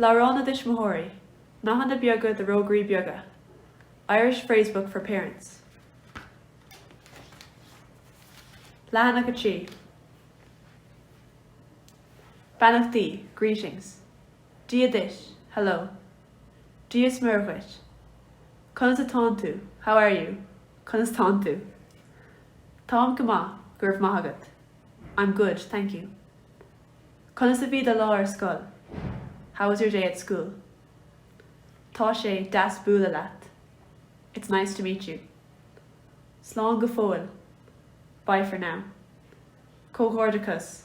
Leabhrán na dTuismitheoirí, Nathanna beaga do rógairí beaga, Irish Phrasebook for Parents. Leathanach 3. Beannachtaí, Greetings. Dia duit, Hello. Dia is Muire dhuit. Conas atánn tú? How are you? Conas tánn tú? Táim go maith, go raibh maith agat. I'm good, thank you. Conas a bhí do lá ar scoil? How was your day at school? Tá sé deas bualadh leat. It's nice to meet you. Slán go fóill. Bye for now. Comhghairdeachas.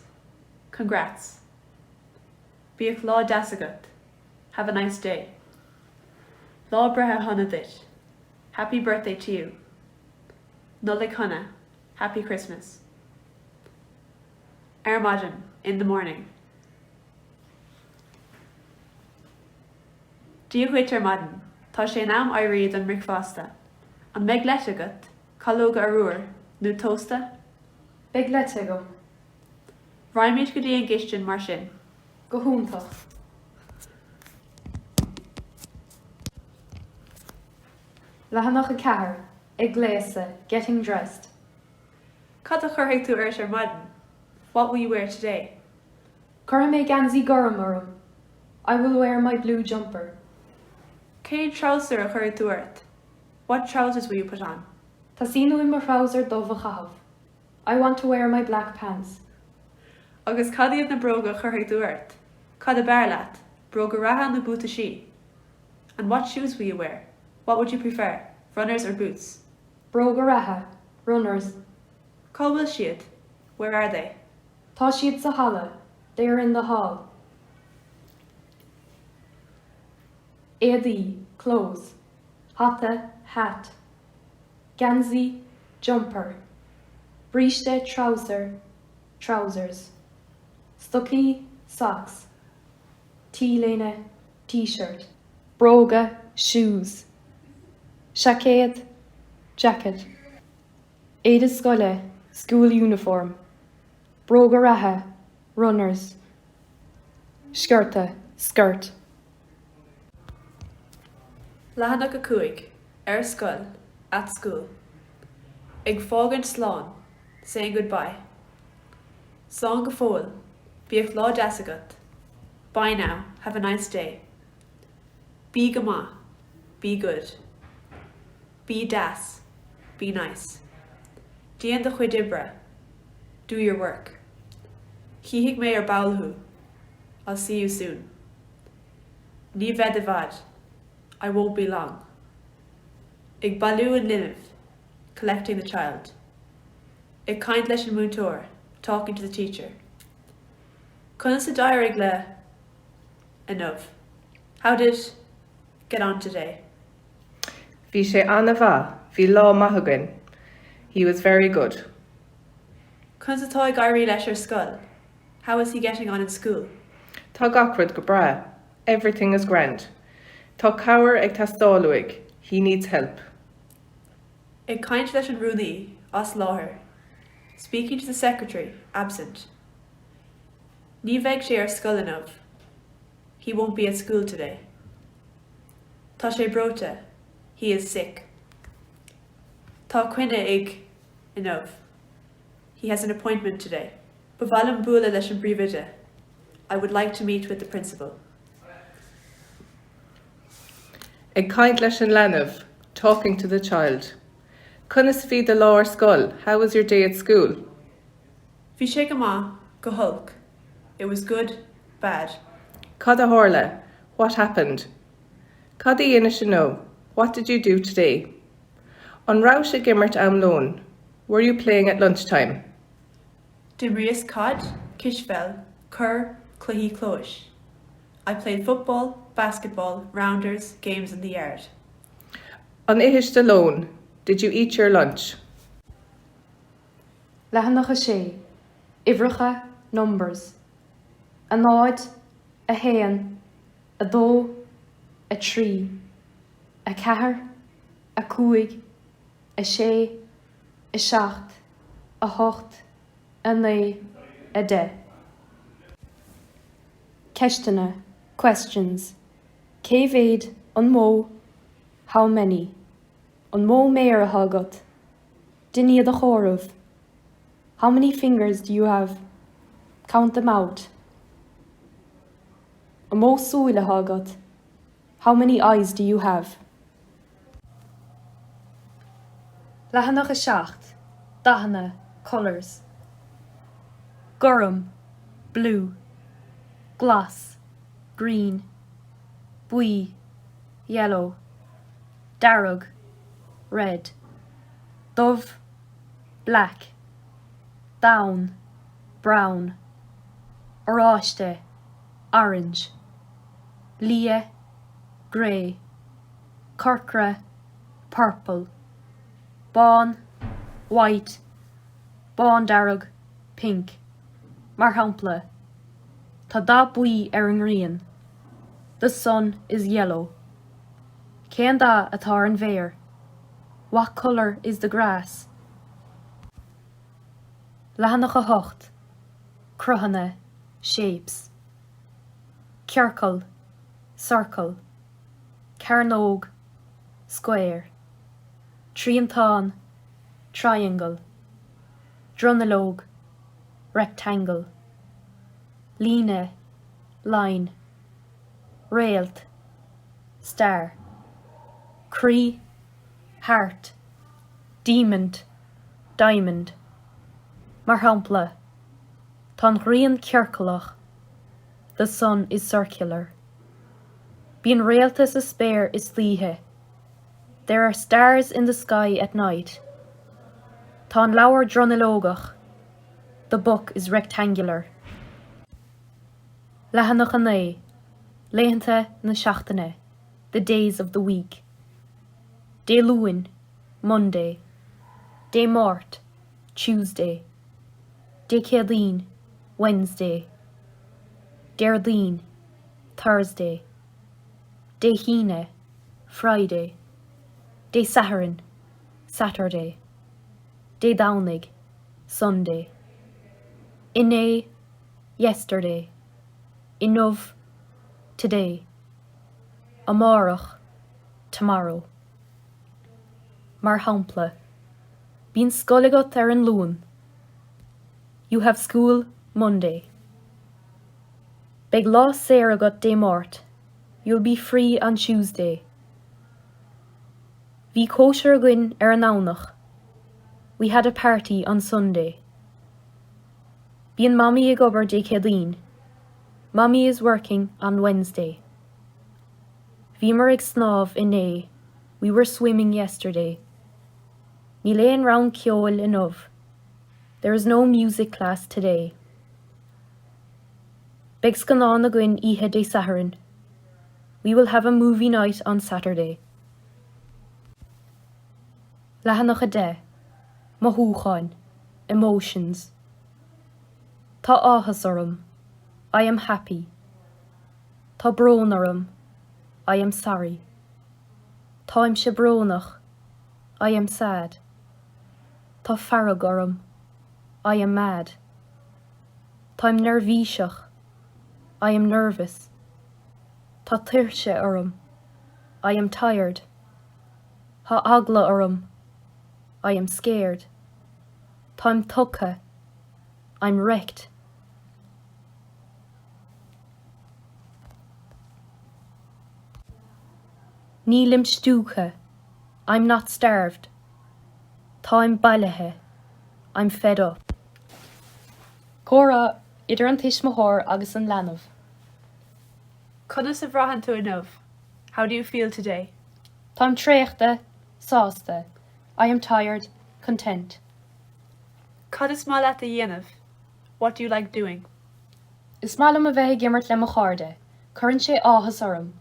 Congrats. Bíodh lá deas agat. Have a nice day. Lá breithe shona duit. Happy birthday to you. Nollaig shona. Happy Christmas. Ar maidin, in the morning. Dia dhuit ar maidin, tá sé in am éirí don mbricfeasta. An mbeidh leite agat, calóga arbhair, nó tósta? Beidh leite agam. Raghaimid go dtí an gcistin mar sin. Go hiontach. Leathanach 4, Ag gléasadh, getting dressed. Cad a chuirfidh tú ort ar maidin? What will you wear today? Cuirfidh mé geansaí gorm orm. I will wear my blue jumper. Cén treabhsar a chuirfidh tú ort? What trousers will you put on? Teastaíonn uaim mo threabhsar dubh a chaitheamh. I want to wear my black pants. Agus cad iad na bróga a chuirfidh tú ort? Cad ab fhearr leat, bróga reatha nó buataisí? And what shoes will you wear? What would you prefer, runners or boots? Bróga reatha, runners. Cá bhfuil siad? Where are they? Tá siad sa halla, they are in the hall. Éadaí, clothes. Hata, hat. Geansaí, jumper. Bríste, trouser, trousers. Stocaí, socks. T-léine, T-shirt. Bróga, shoes. Seaicéad, jacket. Éide scoile, school uniform. Bróga reatha, runners. Sciorta, skirt. Leathanach 5, Ar scoil, at school. Ag fágaint slán, saying goodbye. Slán go fóill, bíodh lá deas agat. Bye now, have a nice day. Bí go maith, be good. Bí deas, be nice. Déan do chuid oibre, do your work. Chífidh mé ar ball thú, I'll see you soon. Ní bhead i bhfad, I won't be long. Ag bailiú an linbh, collecting the child. Ag caint leis an múinteoir, talking to the teacher. Conas a d'éirigh le inniu? How did get on today? Bhí sé an-mhaith, bhí lá maith againn. He was very good. Conas atá ag éirí leis ar scoil? How is he getting on in school? Tá gach rud go breá. Everything is grand. Tá cabhair ag teastáil uaidh. He needs help. Ag caint leis an rúnaí, as láthair. Speaking to the secretary, absent. Ní bheidh sé ar scoil inniu. He won't be at school today. Tá sé breoite. He is sick. Tá coinne ag inniu. He has an appointment today. Ba mhaith liom bualadh leis an bpríomhoide. I would like to meet with the principal. Ag caint leis an leanbh, talking to the child. Conas a bhí do lá ar scoil? How was your day at school? Bhí sé go maith, go holc. It was good, bad. Cad a tharla? What happened? Cad a dhéanais inniu? What did you do today? An rabhais ag imirt am lóin? Were you playing at lunchtime? D'imríos caid, cispheil, corr, cluichí clóis. I played football, basketball, rounders, games in the yard. An ithis do lón? Did you eat your lunch? Leathanach 6, Uimhreacha, Numbers, 0, 1, 2, 3, 4, 5, 6, 7, 8, 9, 10. Ceisteanna. Questions Cé mhéad, an mó? How many? An mó méar atá agat? Déan iad a chomhaireamh. How many fingers do you have? Count them out. An mó súil atá agat? How many eyes do you have? Leathanach 7, Dathanna, Colours. Gorm, Blue. Glas, Green. Buí, Yellow. Dearg, Red. Dubh, Black. Donn, Brown. Oráiste, Orange. Liath, Grey. Corcra, Purple. Bán, White. Bándearg, Pink. Mar shampla, Tá dath buí ar an ngrian. The sun is yellow. Cén dath atá ar an bhféar? What colour is the grass? Leathanach 8, Cruthanna, Shapes. Ciorcal, Circle. Cearnóg, Square. Triantán, Triangle. Dronuilleog, Rectangle. Líne, Line. Réalt, Star. Croí, Heart. Diamant, Diamond. Mar shampla, Tá an ghrian ciorclach. The sun is circular. Bíonn réalta sa spéir istoíche. There are stars in the sky at night. Tá an leabhar dronuilleogach. The book is rectangular. Leathanach 9, Laethanta na seachtaine, The days of the week. Dé Luain, Monday. Dé Máirt, Tuesday. Dé Céadaoin, Wednesday. Déardaoin, Thursday. Dé hAoine, Friday. Dé Sathairn, Saturday. Dé Domhnaigh, Sunday. Inné, Yesterday. Inniu, Today. Amárach, Tomorrow. Mar shampla, Bíonn scoil agat ar an Luan. You have school Monday. Beidh lá saor agat Dé Máirt. You'll be free on Tuesday. Bhí cóisir againn ar an nDomhnach. We had a party on Sunday. Bíonn Mamaí ag obair Dé Céadaoin. Mummy is working on Wednesday. Bhíomar ag snámh inné. We were swimming yesterday. Níl aon rang ceoil inniu. There is no music class today. Beidh scannán againn oíche Dé Sathairn. We will have a movie night on Saturday. Leathanach 10, Mothúcháin, Emotions. Tá áthas orm. I am happy. Tá brón orm. I am sorry. Táimse brónach. I am sad. Tá fearg orm. I am mad. Táim neirbhíseach. I am nervous. Tá tuirse orm. I am tired. Tá eagla orm. I am scared. Táim tugtha. I'm wrecked. Nílim stiúgtha. I'm not starved. Táim bailithe. I'm fed up. Comhrá idir an tuismitheoir agus an leanbh. Conas a bhraitheann tú inniu? How do you feel today? Táim traochta, sásta. I am tired, content. Cad is maith leat a dhéanamh? What do you like doing? Is maith liom a bheith ag imirt le mo chairde. Cuireann sé áthas orm.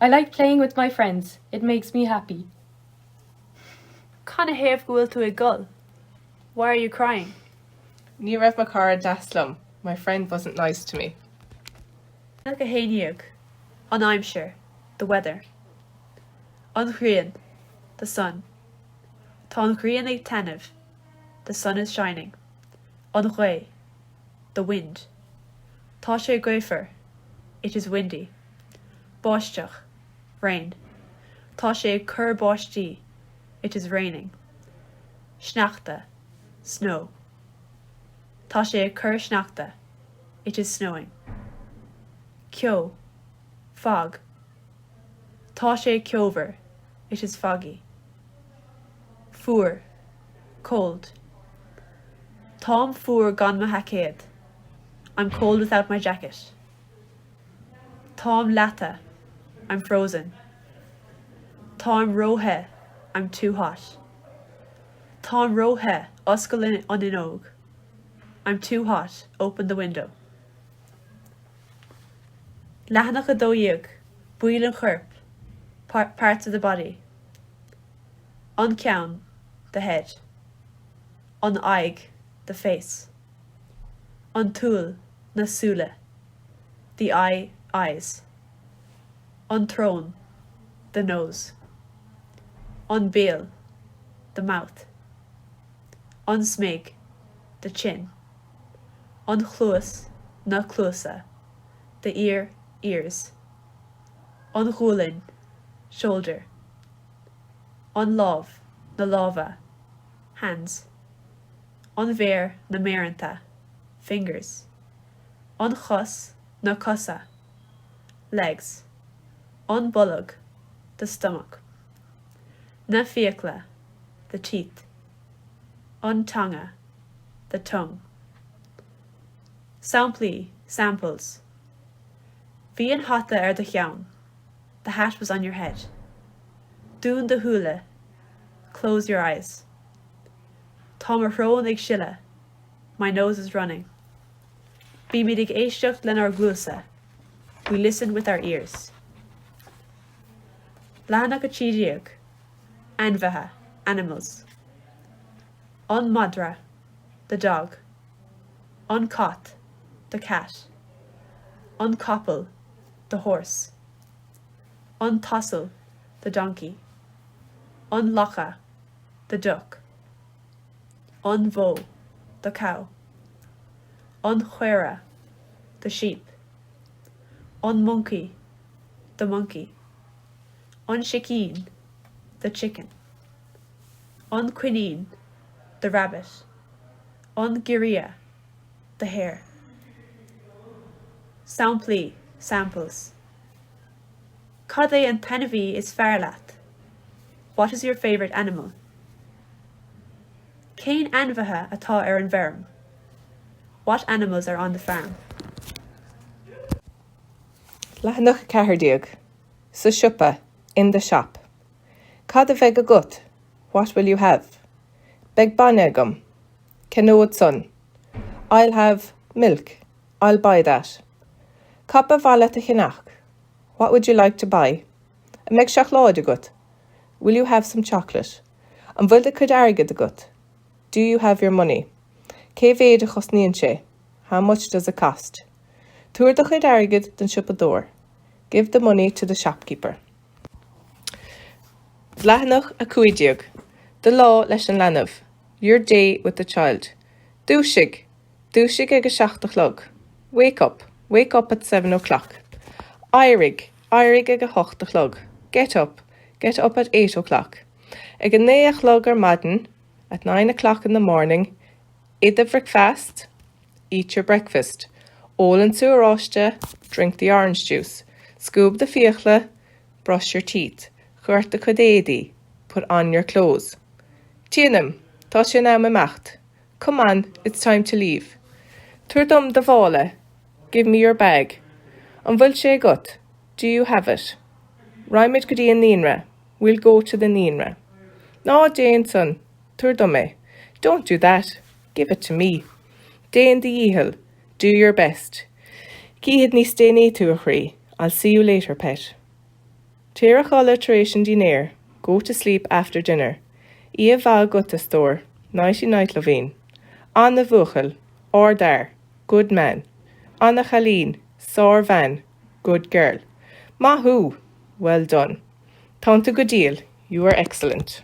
I like playing with my friends. It makes me happy. Canathaobh go bhfuil tú ag gol? Why are you crying? Ní raibh mo chara deas liom. My friend wasn't nice to me. Leathanach 11, An aimsir, The weather. An ghrian, The sun. Tá an ghrian ag taitneamh. The sun is shining. An ghaoth, The wind. Tá sé gaofar. It is windy. Báisteach. Rain. Tá sé ag cur báistí. It is raining. Sneachta. Snow. Tá sé ag cur sneachta. It is snowing. Ceo. Fog. Tá sé ceomhar. It is foggy. Fuar. Cold. Táim fuar gan mo sheaicéad. I'm cold without my jacket. Táim leata. I'm frozen. Táim ró-the. I'm too hot. Táim ró-the, oscail an fhuinneog. I'm too hot, open the window. Leathanach 12, Baill an choirp, parts of the body. An ceann, the head. An aghaidh, the face. An tsúil, na súile, the eye, eyes. An tsrón, the nose. An béal, the mouth. An smig, the chin. An chluas, na cluasa, the ear, ears. An ghualainn, shoulder. An lámh, na lámha, hands. An mhéar, na méireanta, fingers. An chos, na cosa, legs. An bolg, the stomach. Na fiacla, the teeth. An teanga, the tongue. Samplaí, samples. Bhí an hata ar do cheann. The hat was on your head. Dún do shúile. Close your eyes. Tá mo shrón ag sileadh. My nose is running. Bímid ag éisteacht lenár gcluasa. We listen with our ears. Leathanach 13. Ainmhithe, animals. An madra, the dog. An cat, the cat. An capall, the horse. An t-asal, the donkey. An lacha, the duck. An bhó, the cow. An chaora, the sheep. An moncaí, the monkey. An sicín, the chicken. An coinín, the rabbit. An giorria, the hare. Samplaí, samples. Cad é an t-ainmhí is fearr leat? What is your favourite animal? Cén ainmhithe atá ar an bhfeirm? What animals are on the farm? Leathanach 14. Sa siopa, in the shop. Cad a bheidh agat? What will you have? Beidh bainne agam. Ceannód san. I'll have milk. I'll buy that. Cad ba mhaith leat a cheannach? What would you like to buy? An mbeidh seacláid agat? Will you have some chocolate? An bhfuil do chuid airgid agat? Do you have your money? Cé mhéad a chosnaíonn sé? How much does it cost? Tabhair do chuid airgid don siopadóir. Give the money to the shopkeeper. Leathanach 15. Do lá leis an leanbh. Your day with the child. Dúisigh! Dúisigh ag a seacht a chlog. Wake up! Wake up at seven o'clock. Éirigh! Éirigh ag a hocht a chlog. Get up! Get up at eight o'clock. Ag a naoi a chlog ar maidin, at nine o'clock in the morning, Ith do bhricfeast, eat your breakfast. Ól an sú oráiste, drink the orange juice. Scuab do fiacla, brush your teeth. Cuir ort do chuid éadaí, put on your clothes. Téanam, tá sé in am imeacht. Come on, it's time to leave. Tabhair dom do mhála, give me your bag. An bhfuil sé agat? Do you have it? Raghaimid go dtí an naíonra, we'll go to the naíonra. Ná déan san, tabhair dom é. Don't do that, give it to me. Déan do dhícheall, do your best. Cífead níos déanaí tú, a chroí, I'll see you later, pet. Téir a chodladh tar éis an dinnéir, go to sleep after dinner. Oíche mhaith agat, a stór, nighty night, loveen. Ana-bhuachaill, ardfhear, good man. Ana-chailín, sárbhean, good girl. Maith thú! Well done. Tánn tú go diail, you are excellent.